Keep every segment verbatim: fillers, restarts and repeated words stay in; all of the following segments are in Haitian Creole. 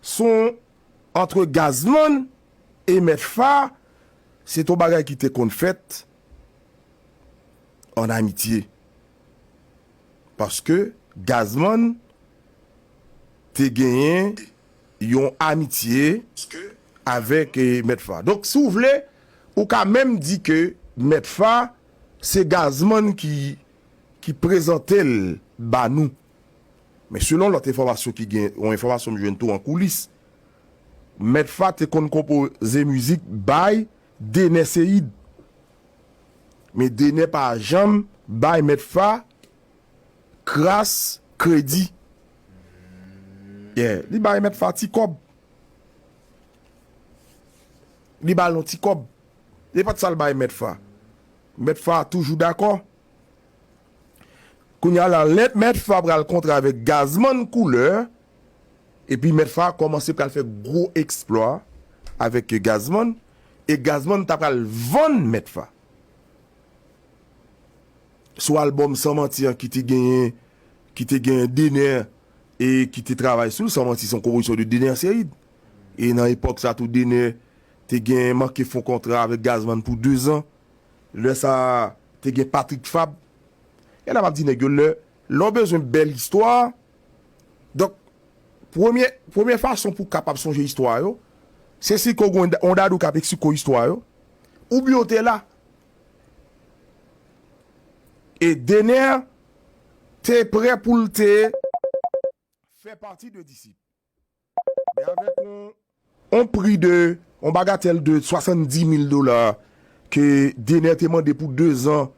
Se yon, ant Gazman e Mèt Fa, se te yon bagay ki te konn fèt an amitye. Paske Gazman te genyen yon amitye avèk, eh, Mèt Fa. Donk, si w vle, ou ka menm di ke Mèt Fa, se Gazman ki, ki prezante l ba nou. Men selon lòt enfòmasyon ki gen, yon enfòmasyon m jwenn tou an koulis, Mèt Fa te konn konpoze mizik bay Denè Seyid. Men Denè pa janm bay Mèt Fa kras kredi. Yeah, li bay Mèt Fa ti kòb. Li ba l yon ti kòb. Nenpòt sa l bay Mèt Fa. Mèt Fa toujou dakò. Kounye a la, lè Mèt Fa pral kontre avèk Gazman Koulè, epi Mèt Fa kòmanse pral fè gwo eksplwa avèk Gazman, e Gazman ta pral vann Mèt Fa. Sou albòm San Manti an ki te genyen, ki te genyen Dener e ki te travay sou l, San Manti se yon konpozisyon de Dener Seyid. E nan epòk sa tou, Dener te genyen manke fè yon kontra avèk Gazman pou dezan. Lè sa, te gen Patrick Fabre. E la m ap di nèg yo, lè, lè w bezwen bèl istwa, donk, premye, premye fason pou w kapab sonje istwa yo, se si ke w gen yon dadou k ap eksplike w istwa yo, oubyen w te la. E Dener te prè pou l te fè pati de Disip. Men avèk yon, yon pri de, yon bagatèl de swasanndis mil dola ke Dener te mande pou dezan,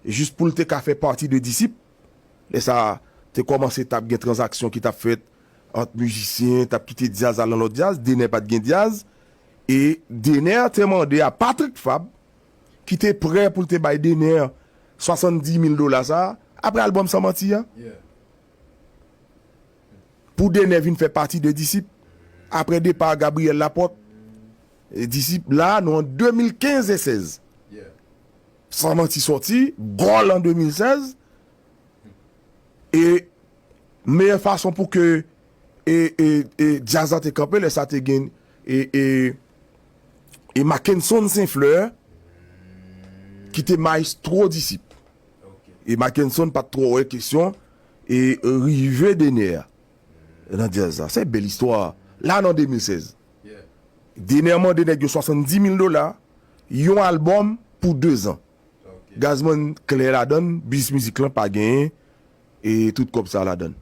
jis pou l te ka fè pati de Disip. Lè sa, te kòmanse t ap gen tranzaksyon ki t ap fèt ant mizisyen, t ap kite djaz al nan lòt djaz, Dener pa t gen djaz. E Dener te mande a Patrick Fabre, ki te prè pou l te bay Dener swasanndis mil dola sa a, apre albòm San Manti an. Pou Dener vin fè pati de Disip, apre depa Gabriel Laporte, e Disip la, nou an de mil kenz e sèz. San Manti sòti, gòl an de mil sèz, e meyè fason pou ke, e, e, e djaz la te kanpe, lè sa te gen, e, e, e Mackenson Saint Fleur, ki te mayestwo Disip. E Mackenson pa t twò wè kesyon, e rive Dener a nan djaz la. Se bèl istwa. La nan de mil sèz. Dener mande nèg yo swasanndis mil dola, yon albòm pou dezan. Gazman klè ladann, biznis mizik lan pa genyen, e tout kòb sa ladann.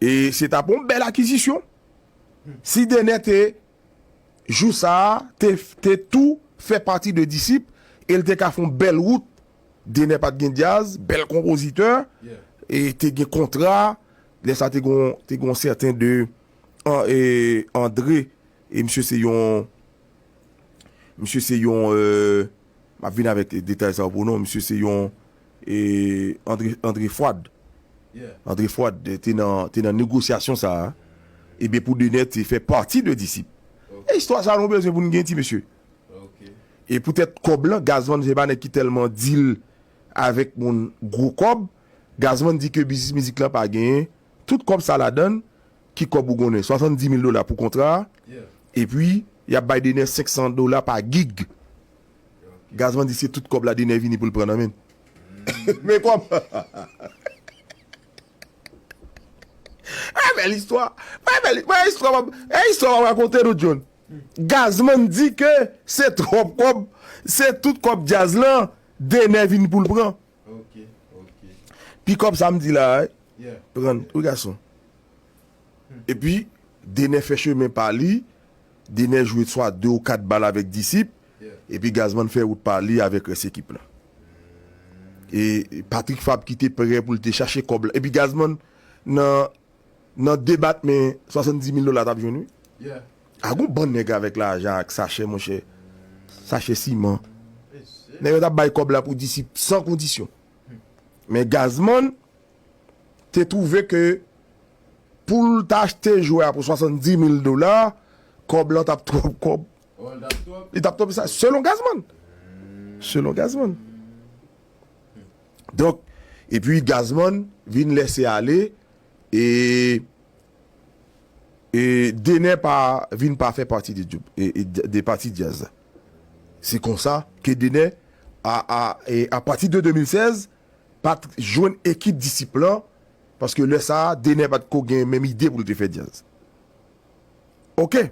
E se t ap yon bèl akizisyon. Si Dener te, jou sa a, te, te tou fè pati de Disip, e l te ka fè yon bèl wout. Dener pa t gen djaz, bèl konpozitè, e te gen kontra, lè sa te gon, te gon sèten de, an, e, André, e misye se yon, misye se yon, e, m ap vin avèk detay sa yo pou nou, misye se yon, e, André, André Fouad. André Fouad te nan, te nan negosyasyon sa a. Ebyen, pou Dener te fè pati de Disip. E istwa sa a nou bezwen pou n gen ti mesye. E poutèt kòb lan, Gazman se pa nèg ki tèlman deal avèk moun gwo kòb. Gazman di ke biznis mizik lan pa genyen. Tout kòb sa ladann, ki kòb ou konnen? Swasanndis mil dola pou kontra a. Epi, y ap bay Dener senk san dola pa gig. Gazman di se tout kòb la Dener vini pou l pran nan men l. Men kòb. E bèl istwa. E bèl, e istwa, e istwa m ap rakonte nou, John. Gazman di ke se twòp kòb, se tout kòb djaz lan, Dener vin pou l pran. Pi kòb sa m di la, pran, wi gason. Epi, Dener fè chemen pa li, Dener jwe swa de ou kat bal avèk Disip, epi Gazman fè wout pa li avèk rès ekip lan. E Patrick Fabre ki te prè pou l te chache kòb la. Epi Gazman, nan, nan de bat men swasanndis mil dola t ap jwenn, wi. A gon bann nèg avèk lajan ak sachè, monchè. Sachè siman. Nèg yo t ap bay kòb la pou Disip san kondisyon. Men Gazman te twouve ke pou l ta achte jwè a pou swasanndis mil dola, kòb lan t ap twòp kòb. Li t ap twòp sa, selon Gazman. Selon Gazman. Donk, epi Gazman vin lèse ale, e, e Dener pa vin pa fè pati de, e, e, de pati djaz la. Se konsa ke Dener, a, a, e, apati de de mil sèz, pa t jwenn ekip Disip lan, paske lè sa a, Dener pa t ko gen menm ide pou l te fè djaz. Oke.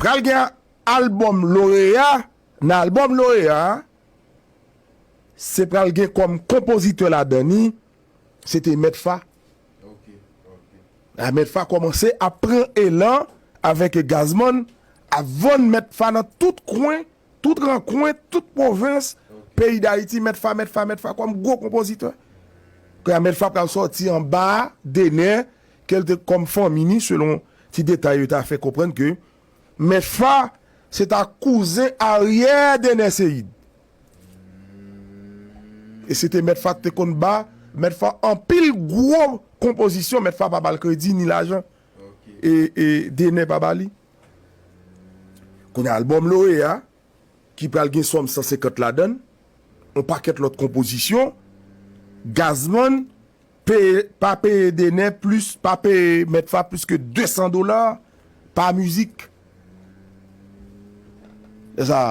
Pral gen albòm loreya, nan albòm loreya a, se pral gen kòm konpozitè ladan li, se te Mèt Fa. A, Mèt Fa kòmanse ap pran elan avèk Gazman, ap vann Mèt Fa nan tout kwen, tout rankwen, tout pwovens, peyi Dayiti, Mèt Fa, Mèt Fa, Mèt Fa kòm gwo konpozitè. Kounye a Mèt Fa pral sòti anba Dener, ke l te kòm fanmi ni, selon ti detay yo ta fè konprann ke Mèt Fa se ta kouzen aryè Dener Ceïde. E se te Mèt Fa ki te konn ba Mèt Fa anpil gwo konpozisyon, Mèt Fa pa ba l kredi ni lajan. E, e Dener pa ba li. Kounye a albòm loreya, ki pral gen sòm san senkant ladan l, yon pakèt lòt konpozisyon, Gazman peye, pa peye Dener plis, pa peye Mèt Fa plis ke de san dola pa mizik. Se sa,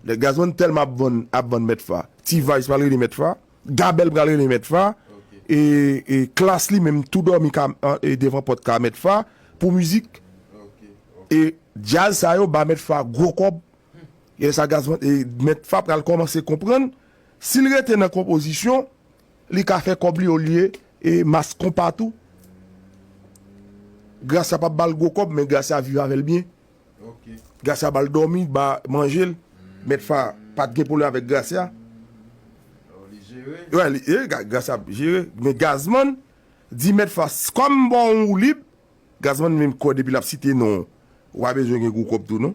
lè Gazman tèlman ap vann, ap vann Mèt Fa. T-Vice pral rele Mèt Fa, Gabel pral rele Mèt Fa, e, e Klass li menm tou dòmi ka, e devan pòt ka Mèt Fa pou mizik. E djaz sa yo ba Mèt Fa gwo kòb. E lè sa Gazman, e Mèt Fa pral kòmanse konprann, si l rete nan konpozisyon, li ka fè kòb li olye e mas konpa tou. Gracia p ap ba l gwo kòb, men Gracia viv avè l byen. Gracia ba l dòmi, ba manje l. Mèt Fa pa t gen pwoblèm avèk Gracia. Wè, li, e, Ga- Gracia ap jere. Men Gazman di Mèt Fa, "S- kòm m ba w woulib," Gazman menm kwè depi l ap site non, w a bezwen gen gwo kòb tou, non?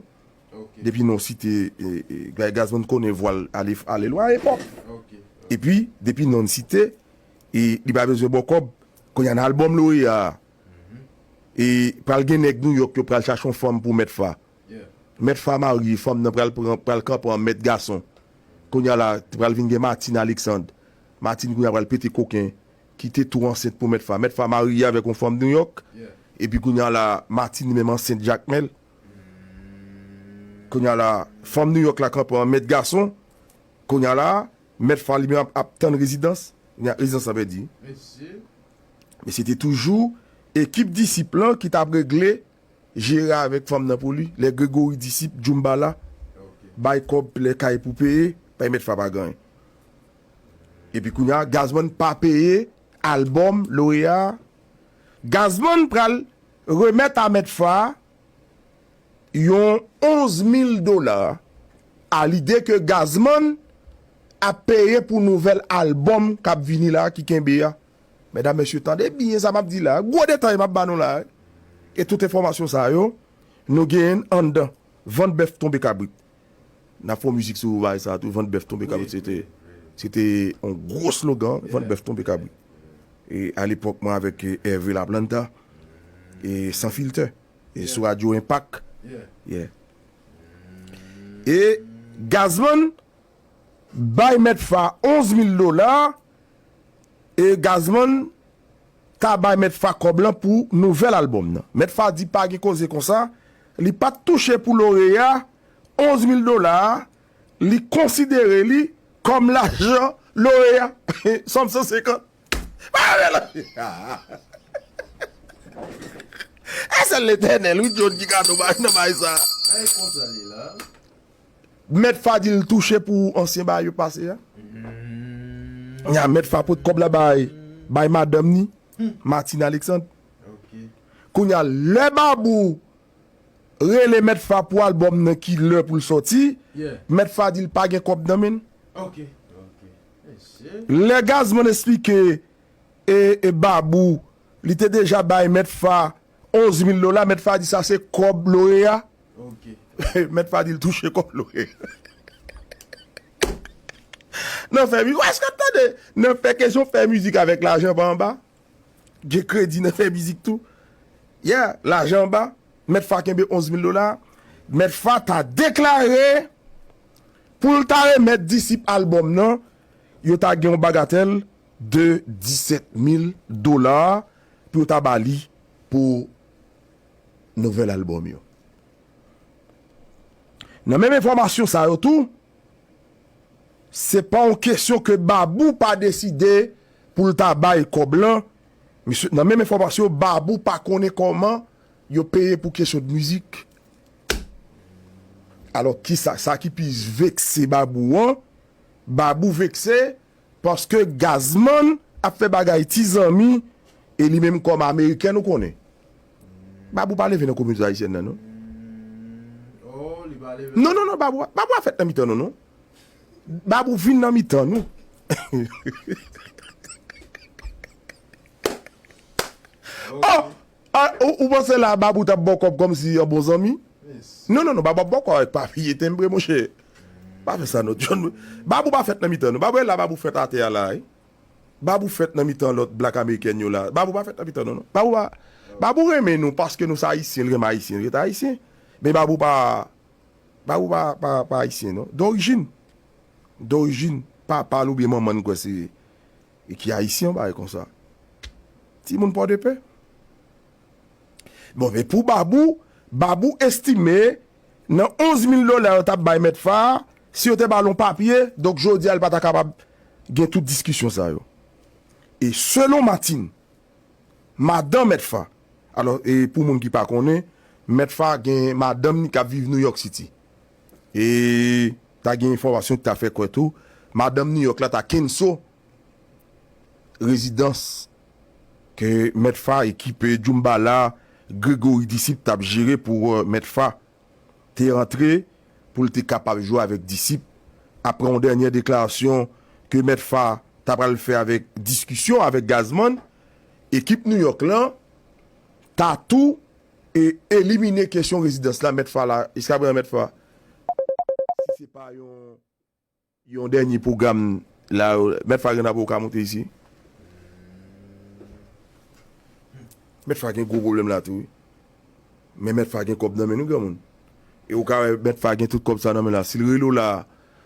Depi non site, e, e, Ga- Gazman konnen vwa l ale, ale lwen a epòk. Epi, depi non site, e, li pa bezwen ba w kòb. Kounye a nan albòm loreya a, e pral gen nèg Nouyòk yo pral chache yon fanm pou Mèt Fa. Mèt Fa marye, fanm nan pral pran, pral kanpe an mèt gason. Kounye a la, pral vin gen Martine Alexandre. Martine kounye a pral pete koken, ki te tou ansent pou Mèt Fa. Mèt Fa marye avèk yon fanm Nouyòk. Epi kounye a la, Martine menm ansent Jakmèl. Kounye a la, fanm Nouyòk la kanpe an mèt gason. Kounye a la, Mèt Fa li menm ap, ap tann rezidans. Kounye a rezidans lan pèdi. Men se te toujou ekip Disip lan ki t ap regle jere avèk fanm nan pou li. Lè Gregory Disip, Djoumbala, bay kòb lè kay pou peye, bay Mèt Fa pa gen anyen. Epi kounye a, Gazman pa peye albòm loreya a. Gazman pral remèt a Mèt Fa yon onz mil dola a lide ke Gazman ap peye pou nouvèl albòm k ap vini la, ki kenbe a. Medam, mesye, tande byen sa m ap di la. Gwo detay m ap ba nou la. E tout enfòmasyon sa yo, nou genyen anndan. Vant bèf tonbe kabrit. N ap fè yon mizik sou bagay sa tou, vant bèf tonbe kabrit. Se te, se te yon gwo slogan, vant bèf tonbe kabrit. E alepòk, mwen avèk, e, Hervé Laplanta, e San Filtè, e sou Radio Impact. Yeah. E Gazman bay Mèt Fa onz mil dola, e Gazman ta bay Mèt Fa kòb lan pou nouvèl albòm nan. Mèt Fa di pa gen koze konsa, li pa t touche pou loreya, onz mil dola a, li konsidere li kòm lajan loreya, sòm san senkant. Pa rele! E sèl Letènèl, wi, John ki ka nan bay, nan bay sa. Ay, konsa li la. Mèt Fa di l touche pou ansyen bagay yo pase a. Nya Mèt Fa pot kòb la bay, bay madanm ni, Martine Alexandre. Kounye a, lè Babou rele Mèt Fa pou albòm nan ki lè pou l sòti, Mèt Fa di l pa gen kòb nan men l. Lè Gazman esplike e, e Babou, li te deja bay Mèt Fa onz mil dola, Mèt Fa di sa se kòb loreya. Mèt Fa di l touche kòb loreya. Nan fè mizik, èske w ap tande? Nan fè kesyon fè mizik avèk lajan pa anba. Gen kredi nan fè mizik tou. Yeah, lajan anba. Mèt Fa kenbe onz mil dola. Mèt Fa ta deklare pou l ta remèt Disip albòm nan, yo ta gen yon bagatèl de disèt mil dola pou yo ta ba li pou nouvèl albòm yo. Nan menm enfòmasyon sa yo tou, se pa yon kesyon ke Babou pa deside pou l ta bay kòb lan. Misye, nan menm enfòmasyon, Babou pa konnen kòman yo peye pou kesyon de mizik. Alò, kisa, sa ki pi vekse Babou an, Babou vekse paske Gazman ap fè bagay ti zanmi e li menm kòm Ameriken, ou konnen. Babou pa leve nan kominote ayisyèn nan, non. Non, non, non, Babou, Babou pa fèt nan mitan nou, non. Babou vin nan mitan nou. Oh! Ah, ou, ou panse la Babou t ap ba w kòb kòmsi yon bon zanmi? Non, non, non, Babou ap ba w kòb avèk papye tenbre, monchè. Pa fè sa, non, John. Babou pa fèt nan mitan nou. Babou e la, Babou fèt atè a la, wi. Babou fèt nan mitan lòt blak amerikèn yo la. Babou pa fèt nan mitan nou, non. Babou pa, Babou renmen nou paske nou se Ayisyen, l renmen Ayisyen, l ret Ayisyen. Men Babou pa, Babou pa, pa, pa Ayisyen, non. Dorijin. Dorijin. Papa l oubyen manman n kwè se, e ki Ayisyen, yon bagay konsa. Timoun Pòdepè. Bon, men pou Babou, Babou estime nan onz mil dola yo t ap bay Mèt Fa, si yo te ba l yon papye, donk jodi a l pa ta kapab gen tout diskisyon sa yo. E selon Martine, madan Mèt Fa, alò, e pou moun ki pa konnen, Mèt Fa gen madanm ni k ap viv New York City. E ta gen enfòmasyon ki ta fè kwè tou, madanm New York la ta kenso rezidans ke Mèt Fa, ekip Djoumbala, Gregory Disip t ap jere pou, euh, Mèt Fa te rantre pou l te kapab jwe avèk Disip, apre yon dènye deklarasyon ke Mèt Fa ta pral fè avèk diskisyon avèk Gazman, ekip New York lan ta tou e elimine kesyon rezidans la, Mèt Fa la, eskabre an Mèt Fa. Si se pa yon yon dènye pwogram la, Mèt Fa gen apre ou ka monte isi. Mèt Fa gen gwo pwoblèm la tou, wi. Men Mèt Fa gen kòb nan men nou, granmoun. E ou ka wè Mèt Fa gen tout kòb sa nan men la. Si l rele w la,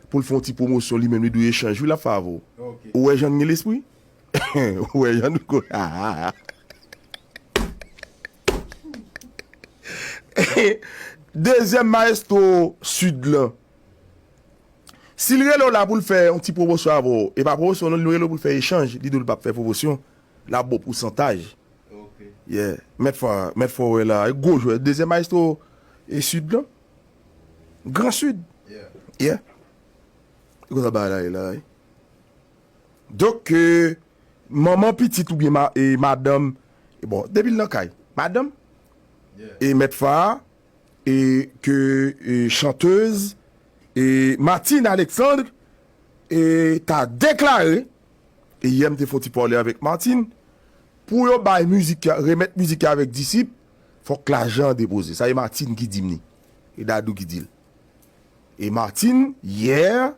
pou l fè yon ti pwomosyon, li menm li dwe echanj, wi, l ap fè avè w. Ou wè jan l gen lespri? Ou wè jan l ko-, dezyèm mayestwo Sid lan. Si l rele w la pou l fè yon ti pwomosyon avè w, e pa pwomosyon non, li rele w pou l fè echanj, li di w li p ap fè pwomosyon, l ap ba w pousantaj. Yeah. Mèt Fa, Mèt Fa wè la, e gwo jwè, dezyèm mayestwo e Sid lan. Gran Sid. Yeah. Konsa bagay la ye la, wi. Donk, euh, manman pitit oubyen ma-, e madanm, e bon, depi l nan kay, madanm, e Mèt Fa, e ke, e chantèz, e Martine Alexandre, e ta deklare, e yè m te fè yon ti pale avèk Martine, pou yo bay mizik, remèt mizik avèk Disip, fòk lajan an depoze. Sa e Martine ki di m li. E Dadou ki di l. E Martine, yè,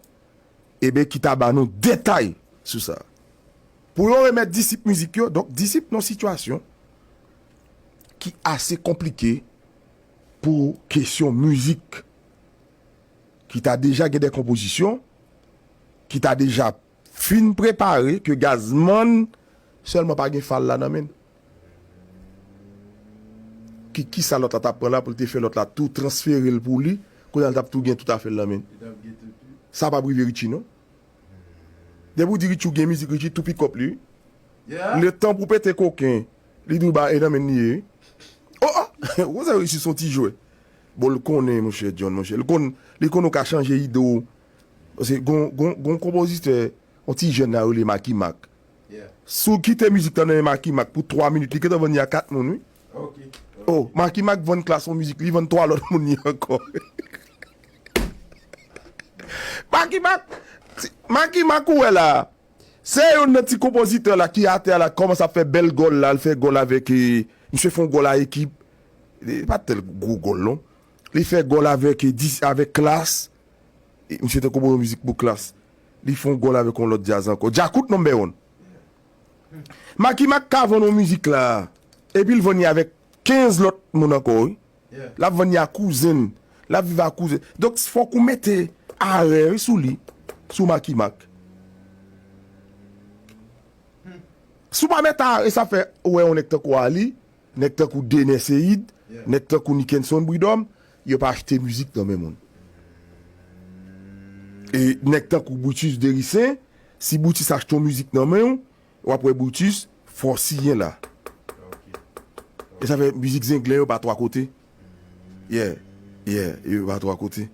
ebyen, ki ta ba nou detay sou sa. Pou yo remèt Disip mizik yo, donk Disip nan sitiyasyon ki ase konplike pou kesyon mizik, ki ta deja gen de konpozisyon, ki ta deja fin prepare, ke Gazman sèlman pa gen fal la nan men l. Ki, kisa lòt la t ap pran la pou l te fè lòt la tou transfere l pou li, kounye a l t ap tou gen tout afè l nan men l. Sa p ap rive Richie, non. Depi w di Richie, w gen mizik Richie, tou pikòp li, wi. Letan pou pete koken, li di w ba e nan men l li ye, wi. Oh, oh! Ou sa Richie se yon ti jwè. Bon, l konnen, monchè John, monchè. Li konn, li konn ou ka chanje ide w. Paske gon, gon, gon konpozitè, yon ti jèn la rele Macky Mac. Si w kite mizik lan nan men Macky Mac pou twa minit, li gentan vann li a kat moun, wi. Oh, Macky Mac vann klas yon mizik, li vann twa lòt moun li ankò. Macky Mac, Macky Mac ou wè la, se youn nan ti konpozitè la ki atè a la, kòmanse ap fè bèl gòl la, l fè gòl avèk, e, misye fè yon gòl a ekip. E pa tèl gwo gòl, non. Li fè gòl avèk, e, dis, avèk klas. E misye te konpoze yon mizik pou klas. Li fè yon gòl avèk yon lòt djaz ankò. Djakout number one. Macky Mac ka vann yon mizik la, epi l vann li avèk kenz lòt moun ankò, wi. L ap vann li a kouzen l. L ap viv a kouzen. Donk, fòk ou mete arè, wi, sou li, sou Macky Mac. Si w pa mèt a, e sa fè ou wè yon nèg tankou Ali, nèg tankou Dener Ceïd, nèg tankou Nickenson Bridòm, yo pa achte mizik nan men moun. E nèg tankou Brutus Dericen, si Brutus achte yon mizik nan men w, w ap wè Brutus fò siyen la. E sa fè mizik Zenglen yo pa twa kote. Yeah, yeah, yo pa twa kote.